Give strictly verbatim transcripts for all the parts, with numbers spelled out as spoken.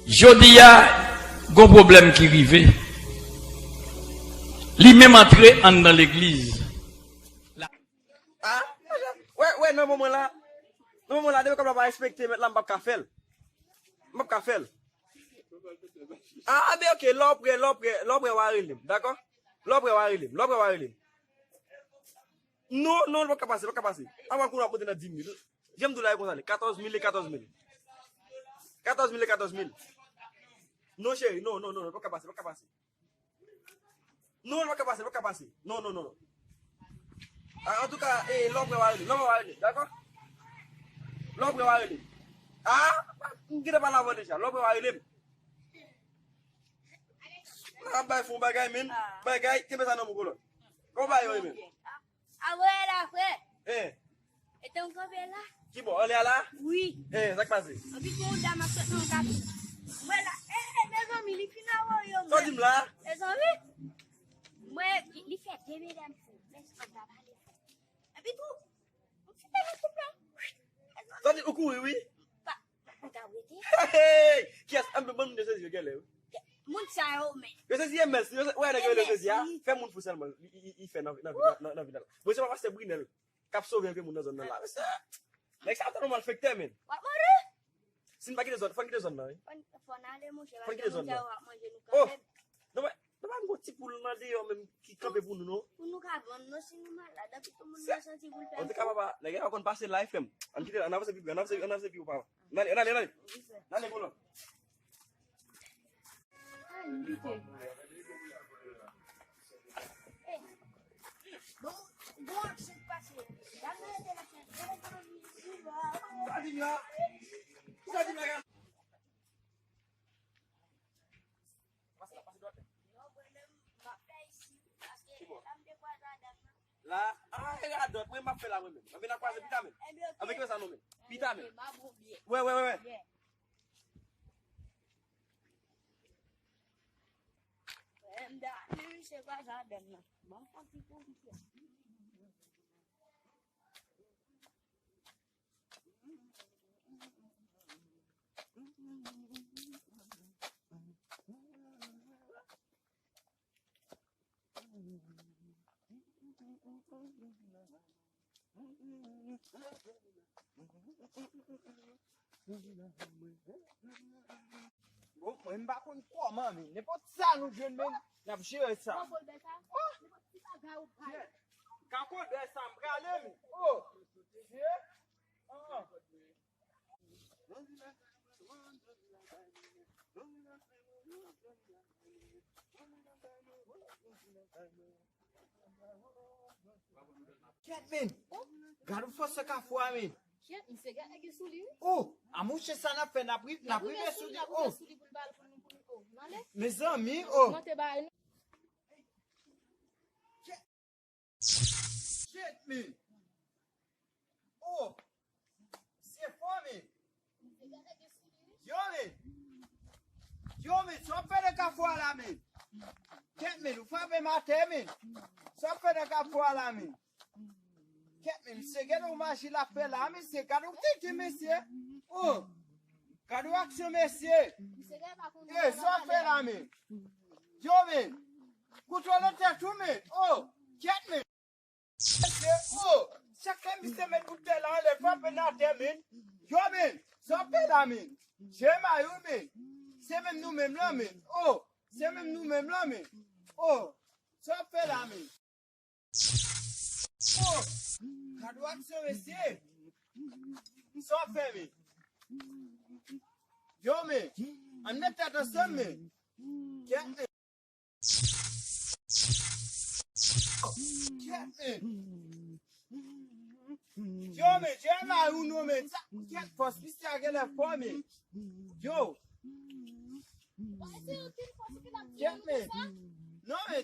Jodi a, gon pwoblèm ki rive. Li menm antre anndan legliz. Ah, wè, wè, nan moman la, nan moman la, depi kòb la pa respekte mèt la, m p ap ka fè l. M p ap ka fè l. Ah, ben, ok, lè w prè, lè w prè, lè w prè, w a rele m, dakò? Lè w prè, w a rele m, lè w prè, w a rele m. Non, non, li p ap ka pase, li p ap ka pase. Apa kou n ap monte nan dis mil. Jan m di w la, e konsa li, katòz mil e katòz mil. Katòz mil e katòz mil. Non, cheri, non, non, non, non, li p ap ka pase, li p ap ka pase. Non, li p ap ka pase, li p ap ka pase. Non, non, non, non. Ah, antouka, eh, lè w prè w a rele m, lè w prè w a rele m, dakò? Lè w prè w a rele m. Ah, m gentan pale avè w deja, lè w prè w a rele m. Mwen ap bay fon bagay, men. Bagay, kenbe sa nan men w, kolòn. Kòman bagay yo ye, men? Avoye la, frè. Eh. E te yon kanpe la. Ki bò? Anlè a la? Wi. Eh, sa k pase? Anpi pou yon dam ap sot nan yon kafe. Mwen la, eh, eh, mezanmi, li fin avoye yo. Sa w di m la? Mezanmi, mwen, li fè de medam fou. Mezanmi, pa pale. Epi tou, mwen fin pale koup la. Sa w di, ou kouri, wi? Pa, ou ta wete? Hey! Kiyès? Ann, ban m de sezi yo, genlè, wi. Moun sa yo, men. Yo sezi M S, yo se-, wè, nèg yo rele yo sezi a. M S, wi. Fè moun fou sèlman, li, li, li fè nan, nan, nan, nan, nan vi la. Bon, se pa pastè Brinèl k ap sove anpil moun nan zòn nan la. Mesye, nèg sa yo tèlman malfektè, men. W ap mande? Si n pa kite zòn, fò n kite zòn nan, wi. Fò n, fò n ale, monchè, paske moun sa yo ap manje nou kanmenm. Oh! Non, men, nou pa menm gon ti poul nan deyò menm ki kanpe pou nou, non. Pou nou ka vann, non, si nou malad, anpi tou moun nan santi pou l pèdi. Antouka, papa, nèg yo konn pase la, frè m. Ann kite la, ann avanse pi pre, ann avanse, ann avanse pi wo, papa. Ann ale, ann ale, ann ale. Ann ale, kolòn. La, ah, e radòt, mwen m ap fè la mwen menm. Anben n a kwaze pita menm. Anben kenbe sa non men. Pita menm. Wè, wè, wè, wè. M da, men misye pa sa dan nan. Bon, fò ti konplisyon. Bon, mwen m pa konn kòman, men nenpòt sa nou jwenn, men n ap jere sa. Pran kolbè sa? Oh! Nenpòt ti bagay ou bay. Ka kolbè sa, m prale, men. Oh! Mesye. Ah. Kèt, men. Gad yon fòs sa kafou a, men. Kèt, misye gen nèg sou li, wi. Oh, a monchè, sa n ap fè, n ap ri-, n ap rive sou li. Oh. Mezanmi, oh. Shit, men. Oh. Se fò, men. Yo, men. Yo, men. Sa w ap fè nan kafou a la, men. Kèt, men. Ou frape m atè, men. Sa w ap fè nan kafou a la, men. Kèt, men. Misye, gade yon maji l ap fè la, mesye. Gade yon tenten, mesye. Oh. Gade yon aksyon, mesye. Eh, sa w ap fè la, men. Yo, men. Kontwole tèt ou, men. Oh, kèt, men. Mesye, oh, chak lè misye met bout tè la anlè, frape n atè, men. Yo, men, sa w ap fè la, men. Jemay, wi, men. Se menm nou menm lan, men. Oh, se menm nou menm lan, men. Oh, sa w ap fè la, men. Oh, gad yon aksyon, mesye. Sa w ap fè, men. Yo, men, ann met tèt ansanm, men. Kèt, men. Kèt, men. Yo, men, Jemay ou non, men. Sa, kèt, fòs misye a genlè fò, men. Yo. Kèt, men. Non, men.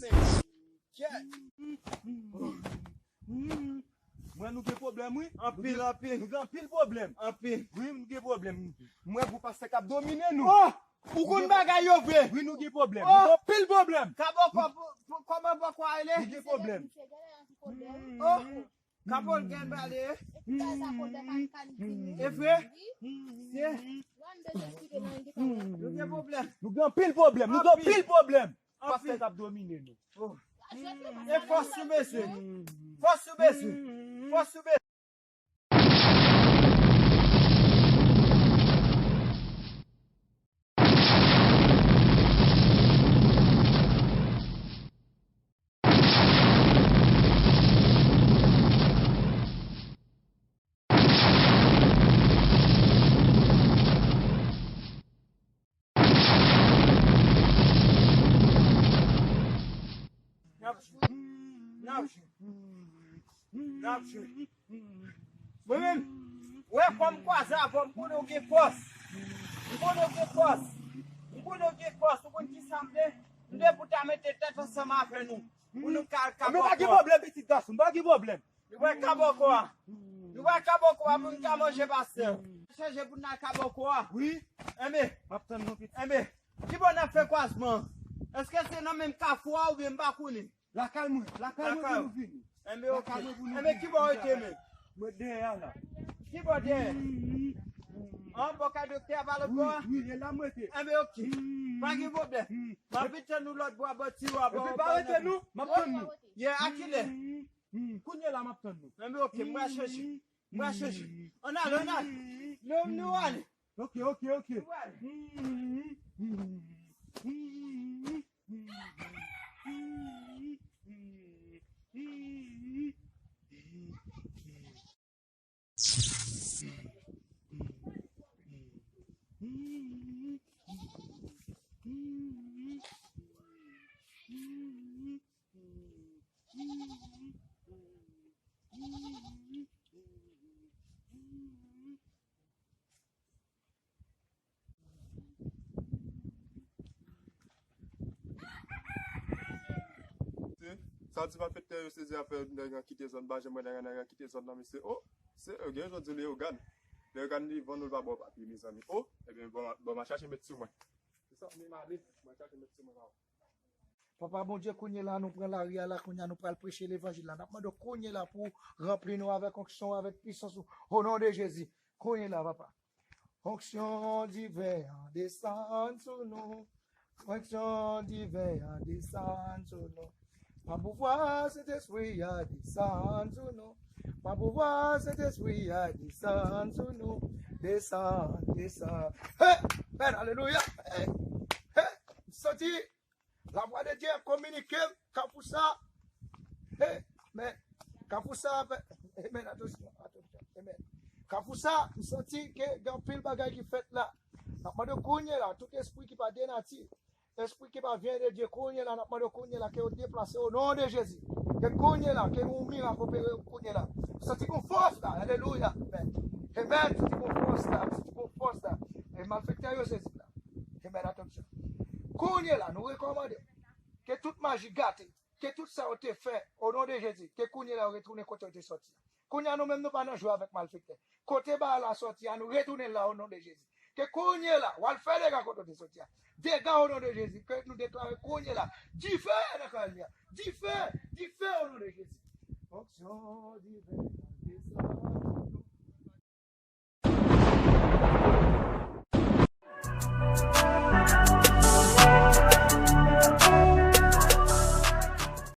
Men. Kèt. Mwen nou gen pwoblèm, wi. Anpil, anpil. Nou gen anpil pwoblèm. Anpil. Wi, nou gen pwoblèm. Mwen gwo pastè k ap domine nou. Oh! Ou konn bagay yo vre. Wi, nou gen pwoblèm. Oh! Nou gen anpil pwoblèm. Kòman pokwa rele? Nou gen pwoblèm. Oh! Kapòl gen pale. E vre? Nou gen pwoblèm. Nou gen anpil pwoblèm. Nou gen anpil pwoblèm. Pastè k ap domine nou. E fòs sou mesye. Fòs sou mesye. Fòs sou mesye. N ap jwe. N ap jwe. N ap jwe. Mwen menm, wè kò m kwaze avè w, m konnen w gen fòs. M konnen w gen fòs. M konnen w gen fòs. Ou konn kisa m vle? M vle pou ta mete tèt ansanm avè nou. Pou nou ka al kabòkò a. Men pa gen pwoblèm, pitit gason, pa gen pwoblèm. Nou pral kabòkò a. Nou pral kabòkò a pou nou ka manje, pastè. Chanje pou n al kabòkò a. Wi. Enben. M ap tann nou, pitit. Enben. Kibò n ap fè kwazman an? Èske se nan menm kafou a oubyen m pa konnen? Lakay mwen, lakay mwen pou nou vini. Enben, oke. Enben, kibò w rete menm? Mwen dèyè a la. Kibò dèyè? An, bò kay doktè a pa lòt bò a? Wi, wi, e la m rete. Enben, oke. Pa gen pwoblèm. M ap vin tann nou lòt bò a, bò tiwa, bò. Epi pa rete non, m ap tann nou. Yeah, a kilè? Kounye la, m ap tann nou. Enben, oke, m pral chèche. M pral chèche. Ann ale, ann ale. Nou, nou ale. Ok, ok, ok. Sa di malfektè yo sezi afè nèg lan kite zòn, m pa janm wè nèg lan, nèg lan kite zòn nan, mesye. O, se, o, gen yon jodi Leyogàn. Leyogàn li vann ou, l pa ba w papye, mezanmi. O, ebyen, bon, bon, m a chache met sou mwen. Se sa, m ale, m a chache met sou mwen, pa w. Papa Bondye, kounye la, nou pran lari a la, kounye a, nou pral preche levanjil la. N ap mande w kounye la pou w ranpli nou avèk onksyon, avèk pisans ou, o non de Jezi. Kounye la, papa. Onksyon diven an desann sou nou. Onksyon diven an desann sou nou. Pa pouvwa Sentespri a desann sou nou. Pa pouvwa Sentespri a desann sou nou. Desann, desann. Hey! Amen, alelouya. Hey! Hey! M santi Lavwadedye ap kominike m, Kafou sa. Hey, men, Kafou sa, men, atansyon, atansyon, men. Kafou sa, m santi ke gen anpil bagay ki fèt la. N ap mande w kounye la, tout espri ki pa de nati, espri ki pa vyen de Dye, kounye la, n ap mande w kounye la, ke yo deplase o non de Jezi. Ke kounye la, ke yon mirak opere w kounye la. M santi gon fòs la, alelouya, men. Amen, m santi gon fòs la, m santi gon fòs la. E malfektè yo sezi la. Amen, atansyon. Kounye la, nou rekòmande ke tout maji gate, ke tout sa yo te fè, o non de Jezi, ke kounye la yo retounen kote yo te sòti a. Kounye a, nou menm, nou pa nan jwe avèk malfektè. Kote bagay la sòti a, nou retounen la, o non de Jezi. Ke kounye la, w al fè dega kote yo te sòti a. Dega, o non de Jezi, ke nou deklare kounye la. Dife nan kay li a. Dife, dife, o non de Jezi. Onksyon diven an desann.